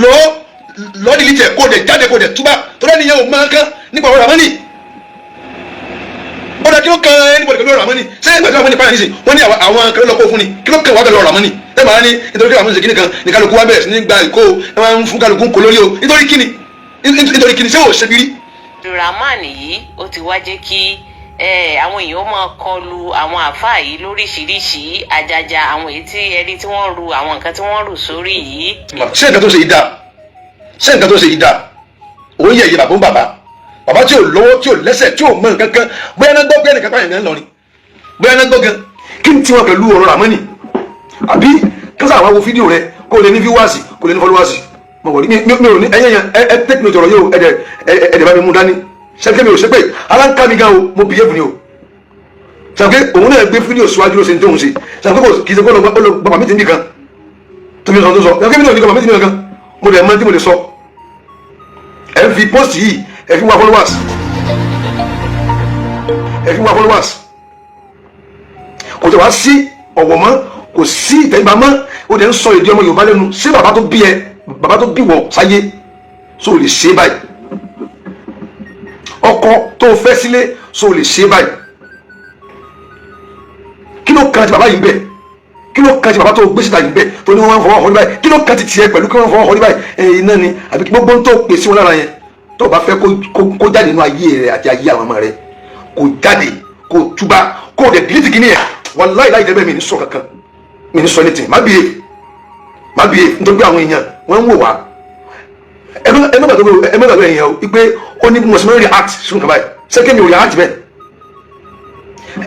Lọ lọ delete ẹ̀, kó dẹ̀ jáde, kó dẹ̀ túbà, torí ẹni yẹn ò máa kán nípa ọ̀rọ̀ Ramani. Ó dà, kí ló kan anybody pẹ̀lú ọ̀rọ̀ Ramani? Ṣé ẹgbẹ́ tí Ramani pààyàn nísìn, wọ́n ní àwọn kan lọ́kọ́ fún ni? Kí ló kàn wá pẹ̀lú ọ̀rọ̀ Ramani? Ẹ máa ní nítorí kí Ramani ṣe kíní kan ní kálukú wá bẹ̀rẹ̀ sí ní gba ìkó, ẹ máa ń fún kálukú kó lórí o. Nítorí kíni? Nítorí kíni? Ṣé ò ṣe bí rí? Abdulrahman yìí, ó ti wá jẹ́ kí àwọn èèyàn máa kọlu àwọn àáfàá yìí lóríṣiríṣi, àjàjà àwọn èyí tí ẹni tí wọ́n ru àwọn nǹkan tí wọ́n rù sórí yìí. Ṣé nǹkan tó ṣe yìí dáa? Ṣé nǹkan tó ṣe yìí dáa? Òun yẹ ìyẹ bàbá ń bàbá, bàbá tí ò lọ́wọ́, tí ò lẹ́sẹ̀, tí ò mọ nǹkan kan. Bóyá náà gbọ́ pé ẹnìkan pààyàn gan lọ ni, bóyá náà gbọ́ gan. Kí n tiwọn pẹ̀lú ọ̀rọ̀ Ramani? Àbí kásá àwọn wo fídíò rẹ kó lè ní viewers, kó lè ní followers? Mo wọ̀ ní mi ò ní ẹ̀yẹ̀ yẹn. Ẹ take note ọ̀rọ̀ yìí o. Ẹ̀dẹ̀ bá mi mú dání. Ṣẹ́kẹ́ mi ò ṣe pé ara ń ká mi gan o, mo behave ni o. Ṣàpé òun náà gbé fídíò síwájú ló ṣe ní tóun ṣe. Ṣàpé kò kì í ṣe kó lọ gbọ́ mi ti ń bì kan tó fi sọ tó sọ. Ṣàpé mi náà ní gbọ́ mi ti ń bì kan, mo dẹ̀ mọ tí mo lè sọ. Ẹ fi post yìí, ẹ fi wá followers, ẹ fi wá followers. Kò tẹ̀ wá sí ọ̀wọ̀ mọ́, kò sí ìtẹ̀yìnbá mọ́. Ó dẹ̀ ń sọ èdè ọmọ Yorùbá lẹ́nu. Ṣé bàbá tó bí ẹ, bàbá tó bí wọ sáyé, so lè ṣe báyìí? Ọkọ tó fẹ́ sílé, so lè ṣe báyìí? Kí ló kan ti bàbá yìí ń bẹ̀? Kí ló kan ti bàbá tó gbé síta yìí ń bẹ̀ tó ní wọ́n máa ń fọwọ́ họ ní báyìí? Kí ló kan ti tiẹ̀ pẹ̀lú kí wọ́n fọwọ́ họ ní báyìí? Ẹ̀ iná ni àbí gbogbo tó pè sí wọn lára yẹn, tó bá fẹ́ kó jáde nínú ayé rẹ àti ayé àwọn ọmọ rẹ, kó jáde, kó túbá, kó dẹ̀ delete kìíní yẹn. Wàláhì, láì dẹ́bẹ̀, mi ní sọ kankan, mi ní sọ anything. Má behave, má behave, nítorí pé àwọn èèyàn wọ́n ń wò wá. Ẹ má gbàgbé, ẹ má gbàgbé èèyàn o, wípé ó ní bí mo ṣe máa ń react sí nǹkan báyìí. Ṣé kí mi ò react bẹ́ẹ̀?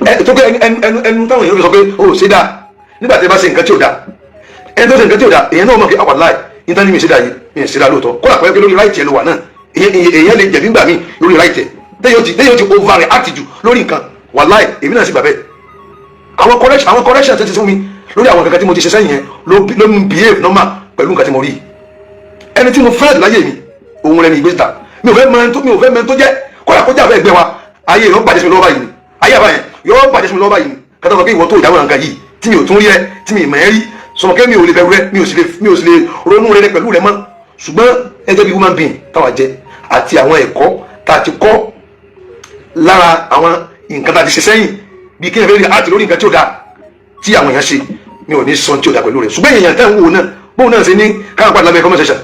Ẹ tó pé ẹnu ẹnu táwọn èèyàn fi sọ pé o ò ṣe dáa nígbà tí ẹ bá ṣe nǹkan tí ò dáa. Ẹni tó ṣe nǹkan tí ò dáa, èèyàn náà mọ̀ pé àwọn láì níta ní mi ṣe dáa yìí, mi ṣe dáa lóòótọ́. Kó àpẹẹrẹ pé lórí right ẹ ló wà náà, èèyàn lè jẹ̀bi ńgbà míì lórí right ẹ téèyàn ti over react jù lórí nǹkan. Wàláì, èmi náà sì gbà bẹ́ẹ̀. Àwọn correction tó ti fún mi lórí àwọn kankan tí mo ti ṣe sẹ́yìn yẹn ló ń behave normal pẹ̀lú nǹkan tí mo rí. Ẹni tí mo fẹ́ láyé mi, òun rẹ̀ ní ìgbésíta. Mi ò fẹ́ mọ ẹni tó jẹ́. Kódà kó jẹ́ àfẹ́ ẹgbẹ́ wa, ayé yóò bàjẹ́ sí mi lọ́wọ́ báyìí ni. Ayé àbáyẹn yóò bàjẹ́ sí mi lọ́wọ́ báyìí ni. Kátó sọ pé ìwọ tó ìdáhùn nǹkan yìí tí mi ò tún rí ẹ, tí mi mọ̀ ẹ́ rí, sọmọ kẹ́ mi ò lè bẹ̀rù rẹ, mi ò sì lè ronú rere pẹ̀lú rẹ mọ́. Ṣùgbọ́n ẹgẹ́ bí human being táwa jẹ́ àti àwọn ẹ̀kọ́ tá a ti kọ́ lára àwọn nǹkan tá a ti ṣe sẹ́yìn, bí kí n fẹ́ rí àti lórí nǹkan tí ò dáa tí àwọn èèyàn ṣe, mi ò ní sọ tí ò dáa pẹ̀lú rẹ̀. Ṣùgbọ́n èèyàn tẹ́ ń wò náà, bóun náà ṣe ní káwọn padà lábẹ́ comment section,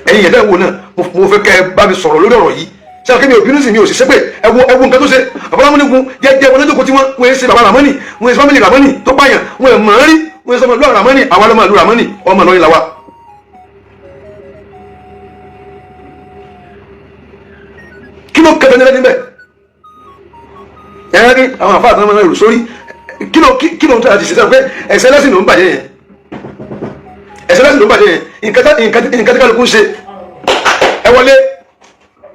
ẹ̀yin èèyàn tẹ́ ń wò náà, mo fẹ́ kẹ́ ẹ bá mi sọ̀rọ̀ lórí ọ̀rọ̀ yìí. Ṣé àwọn kí mi ò bínú sí, mi ò sì ṣépè. Ẹ wo nǹkan tó ṣe bàbá Lámúnigun jẹ́jẹ́ wọn lójókòó tí wọ́n ṣe bàbá Ramani, wọ́n ṣe family Ramani tó pààyàn, wọ́n mọ̀ ọ́n rí, wọ́n ṣe ọmọ ìlú Ramani. Àwa lọ́mọ ìlú Ramani, ọmọ Ìlọrin làwa. Kí ló kẹfẹ nílẹ̀ níbẹ̀? Ẹ rí àwọn àfáà tó ń rò sórí. Kí ló ń tọ́ àti ṣiṣẹ́ pé ẹ̀sẹ̀ lẹ́sìn ló ń bàjẹ́ yẹn? Ẹ̀sẹ̀ lẹ́sìn ló ń bàjẹ́ yẹn. Nǹkan tí kálukú ń ṣe, ẹ wọlé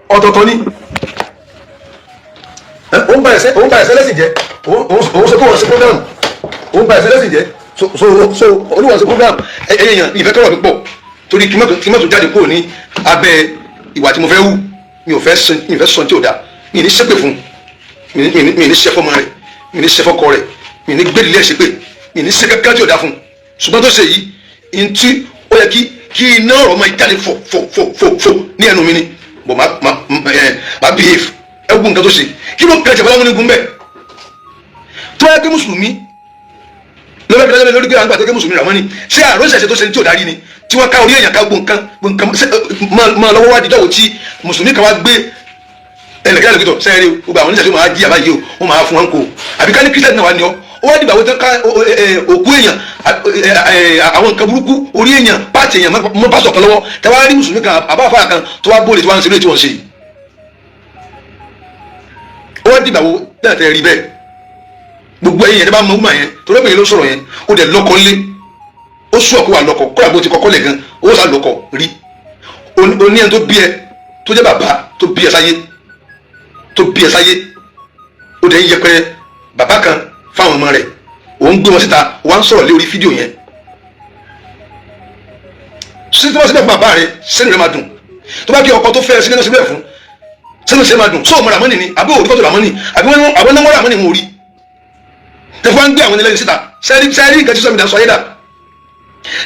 ọ̀tọ̀ọ̀tọ̀ ni. Òun ba ẹ̀sẹ̀ lẹ́sìn jẹ́. Òun ṣe kó wọ́n ṣe program, òun ba ẹ̀sẹ̀ lẹ́sìn jẹ́. So olúwa ṣe program. Ẹ̀yẹ yẹn ìfẹ́ kọ́rọ̀ mi pọ̀ torí kí mọ́tò jáde kúrò ní abẹ́ ìwà tí mo fẹ́ wù. Mi ò fẹ́ sọ tí ò dáa. Mi ní ṣépè fún mi, mi ní ṣe fọmọ rẹ, mi ní ṣe fọkọ rẹ, mi ní gbẹdìlẹ ṣépè, mi ní ṣe kankan tí ò dáa fún. Ṣùgbọ́n tó ṣe yìí, ntí ó yẹ kí iná ọ̀rọ̀ máa jáde fò fò fò fò fò ní ẹnu mi ni bọ̀. Má behave. Ẹ wo nǹkan tó ṣe. Kí ló kẹjẹ bọ́lá múnigun bẹ́ẹ̀ tó yẹ kí mùsùlùmí lọ́wọ́ kí lórí pé àwọn àgbà tó kí mùsùlùmí rà wọ́n ni? Ṣé àrùn ìṣẹ̀ṣẹ̀ tó ṣe ní tí ò darí ni tí wọ́n ká orí èèyàn, ká gbọ̀ǹkan gbọ̀ǹkan máa lọ́wọ́ wá dídọ́wọ́ tí mùsùlùmí kan wá gbé ẹnìkan lè gbẹtọ̀ sẹ́yìn rí gbogbo àwọn oníṣẹ́ tó máa jí àbáyé o, wọ́n máa fún wọn kó? Àbí ká ní kírísítẹ́nì náà wà ní ọ, ó wá dìgbà wo tán ká òkú èèyàn, àwọn nǹkan burúkú, orí èèyàn, páàtì èèyàn mọ́ pásọ̀ kan lọ́wọ́, tẹ wá rí mùsùlùmí kan àbáfà kan tó wá bóòlì tí wọ́n ń ṣe lóye tí wọ́n ń ṣe yìí? Ó wá dìgbà wo náà tẹ rí bẹ́ẹ̀? Gbogbo ẹ̀yin yẹn tẹ́ bá mọ ọmọ yẹn, torí ẹ̀mí ló sọ̀rọ̀ yẹn, ó dẹ̀ lọ́kọ lé, ó sún ọkọ wà lọ́kọ kó àgbo ti kọ́kọ́ lẹ̀ gan, ó sá lọ́kọ rí. Ó ní ẹni tó bí ẹ, tó jẹ́ bàbá tó bí ẹ sáyé, tó bí ẹ sáyé. Ó dẹ̀ ń yẹpẹrẹ bàbá kan fáwọn ọmọ rẹ̀, òun gbé wọn síta, wọ́n á ń sọ̀rọ̀ lé orí fídíò yẹn. Sí tí wọ́n síbẹ̀ fún bàbá rẹ̀, sẹ́nu rẹ̀ máa dùn? Tó bá kí ọkọ tó fẹ́ sílẹ̀ náà síbẹ̀ fún, sẹ́nu ṣe máa dùn? Sóò mọ Ramani ni àbí òrí fọ́tò Ramani àbí wọ́n àwọn náà wọ́n Ramani wọn ò rí tẹ̀fọ́ ń gbé àwọn ẹlẹ́yìn síta? Sẹ́rí sẹ́rí nǹkan tí sọ́mi dà sọ ayé dà.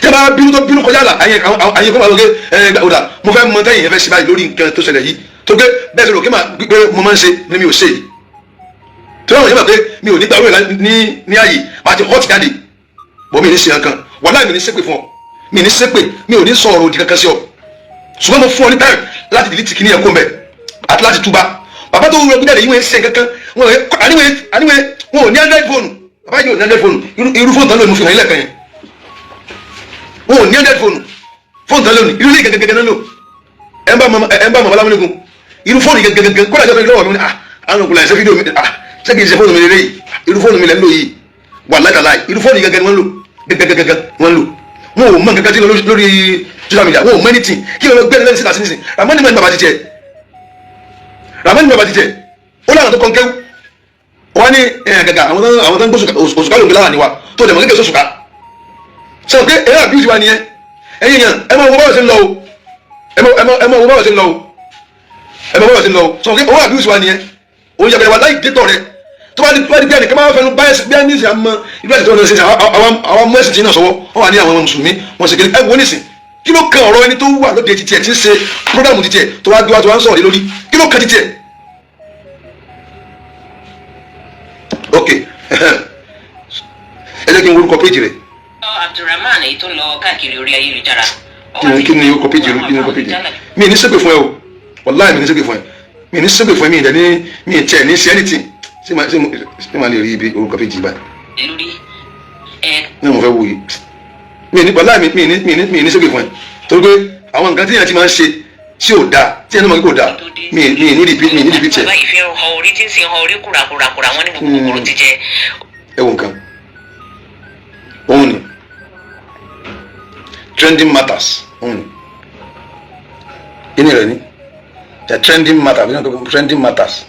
Tí a bá bínú tó bínú kọjá là, àyè àyè kọ́ máa lọ gé ẹ ọ̀dà. Mo fẹ́ mọ tẹ́yìn yẹn fẹ́ ṣe báyìí lórí nǹkan tó ṣẹlẹ̀ yìí, tó gbé bẹ́ẹ̀ sọ̀rọ̀ kí máa gbé mo máa ń ṣe ni mi ò ṣe yìí, tó yàrá yẹn pé mi ò ní gbàrú ẹ̀ ní ààyè, máa ti hot jáde bọ́. Mi ní ṣe nǹkan, wàláhì, mi ní ṣépè fún ọ, mi ní ṣépè, mi ò ní sọ ọ̀rọ̀ òdì kankan sí ọ. Ṣùgbọ́n mo fún ọ ní time láti delete kìíní yẹn kó mbẹ àti láti túbà. Bàbá tó wúlò gbígbàdé yìí, wọ́n ń ṣe nǹkan kan, wọ́n àníwẹ̀ wọn ò ní Android phone. Bàbá yìí ò ní Android phone. Irú fóònù tán lónìí, mo fi hàn yín lẹ́ẹ̀kan yẹn, wọn ò ní Android phone. Fóònù tán lónìí, irú ilé gẹ́gẹ́gẹ́ náà lò. Ẹ̀ ń bá mọ̀ balámúnigun, irú fóònù gẹ́gẹ́gẹ́ kó làjọ fẹ́ lọ́wọ́ mi. Ah, àwọn òkú làṣẹ fídíò mi. Ah, ṣé kìí ṣe fóònù mi lélẹ́yìí? Irú fóònù mi lẹ́ ń lò yìí, wà láìka irú fóònù gẹ́gẹ́ ni wọ́n lò, gẹ́gẹ́gẹ́gẹ́ wọ́n lò. Wọn ò mọ nǹkan kan tí lọ lórí social media, wọn ò mọ anything. Kí ló lọ gbé lẹ́nu síta sí nísìn? Ramani mọ̀ ní bàbá ti jẹ, Ramani ní bàbá ti jẹ, ó láwọn tó kọ́ kéwú wọ́n ní ẹ̀ gàgà àwọn tó ń gbé òṣùká ló ń gbé láwà níwa tó dẹ̀ mọ́ kékeré sọ̀ṣùká sọ pé ẹ̀rọ abuse wa nìyẹn. Ẹ̀yin yẹn, ẹ máa wo báwo ṣe ń lọ o, ẹ máa wo báwo ṣe ń lọ o, ẹ máa wo báwo ṣe ń lọ o. Sọ pé owó abuse wa nìyẹn, òun yàgbẹ̀rẹ̀ wa láì dé tọ̀ rẹ. Tó bá di bí ẹnìkan máa fẹnu báyẹ̀sì bí ẹni ìsìn àmọ́ ibi ẹ̀sìn tó ń ṣe àwọn mú ẹ̀sìn tí náà sọ́wọ́, wọ́n wà ní àwọn mùsùlùmí wọ́n ṣe kiri. Ẹ wo nísìn, kí ló kan ọ̀rọ̀ ẹni tó wà lóde títí ẹ̀ tí ń ṣe program títí ẹ̀ tó wá gbé wá tó wá ń sọ̀rọ̀ lé lórí? Kí ló kan títí ẹ̀? Ok, ẹ jẹ́ kí n worúkọ péjì rẹ̀. Abdulrahman, èyí tó ń lọ káàkiri orí ayélujára. Kí ni orúkọ péjì rẹ̀? Kí ni orúkọ péjì rẹ̀? Mi ní ṣépè fún ẹ o, wàláì, mi ní ṣépè fún ẹ, mi ní ṣépè fún ẹ, mi ì dẹ̀ ní mi ì tiẹ̀ ní ṣe anything. Ṣé máa lè rí ibi orúkọ péjì báyìí? Lórí ẹ. Ní mo fẹ́ wò yìí, mi ní wàláì, mi ní ṣépè fún ẹ, torí pé àwọn nǹkan tí yẹn ti máa ń ṣe tí ò dáa, tí yẹn náà mọ̀ pé kò dáa, mi ní repeat ẹ. Bàbá yìí fi ń họ orí, tí ń sì ń họ orí kùràkùràkùrà, wọn ní gbogbo kòkòrò ti jẹ. Ẹ wo nǹkan, òun ni Trending Matters, òun ni kíni rẹ ni the Trending Matter, bí wọ́n kọ́ Trending Matters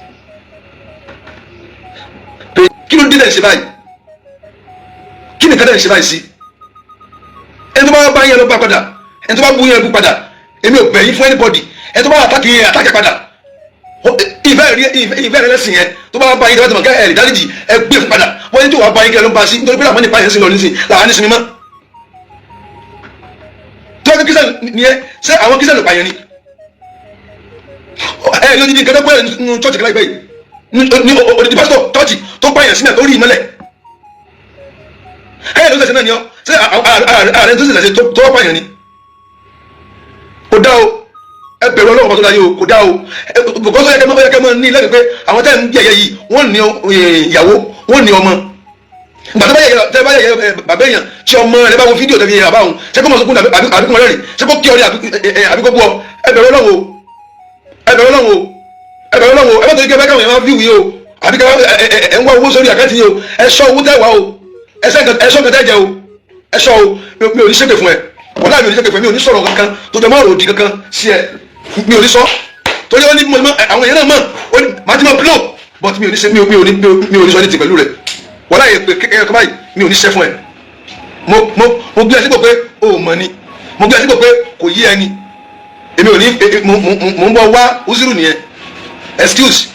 pé kí ló dé dẹ̀ ṣe báyìí? Kí ni kádà ṣe báyìí sí? Ẹni tó bá bá yẹn lọ bá padà, ẹni tó bá bú yẹn bú padà. Èmi ò bẹ̀ yín fún anybody. Ẹni tó bá attack yẹn, attack padà. Ìfẹ́ rí ìfẹ́ rẹ lẹ́sìn yẹn, tó bá bá yín tó bá ti mọ̀ kẹ́ ẹ̀ lè dáríjì, ẹ gbé fún padà. Wọ́n ní tó wàá bá yín kẹ́ ló ń bá sí, nítorí pé àwọn nípa yẹn sí lọ nísìn làwọn ní sinmi mọ́. Tó yẹ kí kírísítẹ̀nì nìyẹn, ṣé àwọn kírísítẹ̀nì ló pa yẹn ni? Ẹ ní odidi nǹkan tó pẹ́ nínú church kan láìpẹ́ yìí, ní odidi pásítọ̀ church tó pààyàn sínú ẹ̀ tó rí ìmọ́lẹ̀ ẹ̀ ló ṣẹ̀ṣẹ̀ náà ni ọ́. Ṣé ààrẹ tó ṣẹ̀ṣẹ̀ tó pààyàn ni? Kò dá o, ẹ bẹ̀rù Ọlọ́run tó dá yìí o, kò dá o. Bùkọ́ sọ yẹ kẹ́ mọ́ ní lẹ́nu pé àwọn tẹ́ ń yẹ̀yẹ́ yìí, wọ́n ní ìyàwó, wọ́n ní ọmọ. Ìgbà tó bá yẹ tẹ́ bá yẹ bàbá èèyàn, tí ọmọ rẹ bá wo fídíò tẹ́ fi yẹ bàbá òun, ṣé kó mọ̀ sókún àbí kó mọ̀ rẹ́rìn? Ṣé kó kí ọ ní àbí kó bú ọ? Ẹ bẹ̀rù Ọlọ́run o, ẹ bẹ̀rù Ọlọ́run o, ẹ bẹ̀rù Ọlọ́run o. Ẹ bá tó yẹ kẹ́ bá káwọn èèyàn máa fi wí o, àbí kẹ́ ẹ ń wá owó sórí account yìí o. Ẹ ṣọ́ owó tẹ́ wá o, ẹ ṣọ́ nǹkan tẹ́ jẹ o, ẹ ṣọ́ o. Mi ò ní ṣépè fún ẹ, wọ́n láì mi ò ní ṣépè fún ẹ. Mi ò ní sọ̀rọ̀ kankan tó jẹ mọ́ ọ̀rọ̀ òdì kankan sí ẹ, mi ò ní sọ, torí ó ní mo àwọn èèyàn náà mọ̀ ó ní màá ti mọ̀ blow, but mi ò ní ṣe mi ò ní sọ ní ti pẹ̀lú rẹ̀. Wọ́n láyè pé kékeré kan báyìí, mi ò ní ṣe fún ẹ. Mo gbé ẹ sípò pé o ò mọ̀ ni, mo gbé ẹ sípò pé kò yí ẹni. Èmi ò ní mo ń bọ̀ wá uziru nìyẹn, excuse,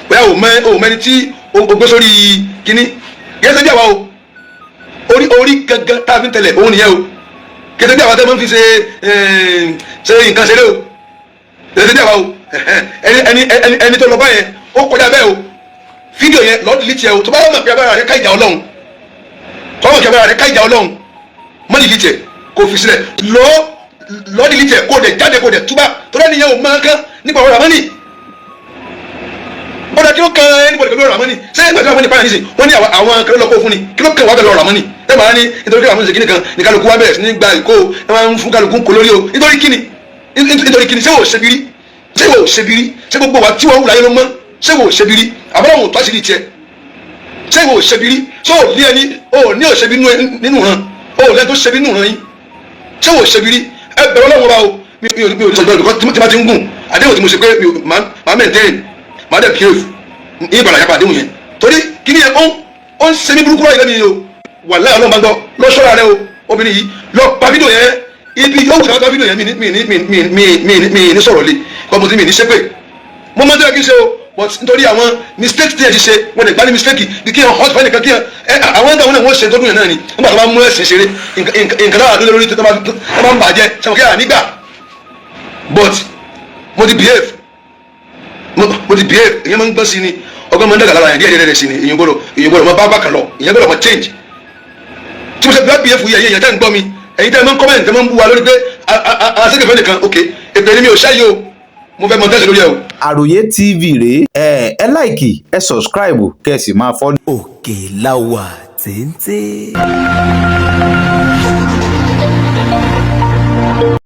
bóyá o mẹ́ni tí o gbé sórí kínní gẹ́gẹ́ bí àwa o. Orí gangan tá a fi ń tẹ̀lẹ̀ òun nìyẹn o. Gẹ́gẹ́ bí àwa tẹ́ máa ń fi ṣe nǹkan ṣeré o, gẹ́gẹ́ bí àwa o. Ẹni tó lọ báyẹn, ó kọjá bẹ́ẹ̀ o. Fídíò yẹn, lọ́ọ́ delete ẹ o. Tó bá wọ́n mọ̀ pé agbára rẹ ká ìjà Ọlọ́run, tó bá mọ̀ pé agbára rẹ ká ìjà Ọlọ́run, mọ́ delete ẹ, kó fi sílẹ̀. Lọ́ọ́ delete ẹ, kó dẹ̀ jáde, kó dẹ̀ túbà, tó dẹ́ nìyẹn o máa kán nípa ọ̀rọ̀ àmọ́nì. Ó dà, kí ló kan anybody pẹ̀lú ọ̀rọ̀ àmọ́nì? Ṣé ìgbà tí wọ́n ní pààyàn nísìn, wọ́n ní àwọn kan ló kó fún ni? Kí ló kàn wá pẹ̀lú ọ̀rọ̀ àmọ́nì? Ẹ máa ní nítorí kí àwọn ṣe kíní kan ní kálukú wá bẹ̀rẹ̀ sí ní gba ìkó, ẹ máa ń fún kálukú kó lórí o. Nítorí kíni? Nítorí kíni? Ṣé wò ṣe bírí? Ṣé wò ṣe bírí? Ṣé gbogbo wa tí wọ́n wù láyé ló mọ́? Ṣé wò ṣe bírí? Àbúrò àwọn òtún àṣírí tiẹ̀, ṣé wò ṣe bírí? Ṣé ò ní ẹni ò ní òṣèbí nínú ràn ò lẹ́ni tó ṣe bí nínú ràn yín? Ṣé wò ṣe bírí? Ẹ bẹ̀rù Ọlọ́run wa o. Mi ò ní sọ̀rọ̀ because tí bá ti ń gùn àdéhùn tí mo ṣe pé mi ò máa maintain, máa dẹ̀ behave ní ìbàrà yàpá àdéhùn yẹn, torí kí ni yẹn ó ń ṣe mí burúkú láyé lẹ́nu yìí o. Wàláhì, Ọlọ́run bá ń gbọ́. Lọ ṣọ́ra rẹ o, obìnrin yìí. Lọ pa fídíò yẹn. Ibi yóò wù ká fídíò yẹn, mi ní sọ̀rọ̀ lé kọ́ mo ti mi ní ṣépè. Mo máa ń tẹ́lẹ̀ kí n ṣe o. But nítorí àwọn mistake tí ẹ ti ṣe, wọ́n lè gbá ní mistake bí kí ẹ hot fẹ́ nìkan, kí ẹ àwọn ẹ̀dá wọn náà wọ́n ṣe tó dùn yẹn náà ni. Nígbà tó bá mú ẹ̀sìn ṣeré, nǹkan náà lórí tó bá ń bàjẹ́ sẹ́wọ̀n kí ẹ nígbà. But mo ti behave, mo ti behave. Èyàn máa ń gbọ́n sí ni, ọgbọ́n máa ń dàgbà lára yẹn díẹ̀ díẹ̀ sí ni. Èyàn gbọ́dọ̀ máa bá bàkàn lọ, èyàn gbọ́dọ̀ máa change. Tí mo ṣe bí behave yẹ, èyàn tẹ́ ń gbọ́ mi, ẹ̀yin tẹ́ ń comment, tẹ́ ń bú wa lórí pé àṣekèfé nìkan, ok, èpè ni mi ò ṣáyé o. Mo fẹ́ mọ tẹ́sí lórí ẹ o. Àròyé TV rèé. Ẹ like, ẹ subscribe, kẹ́ ẹ sì máa follow. Òkè la wà téńté.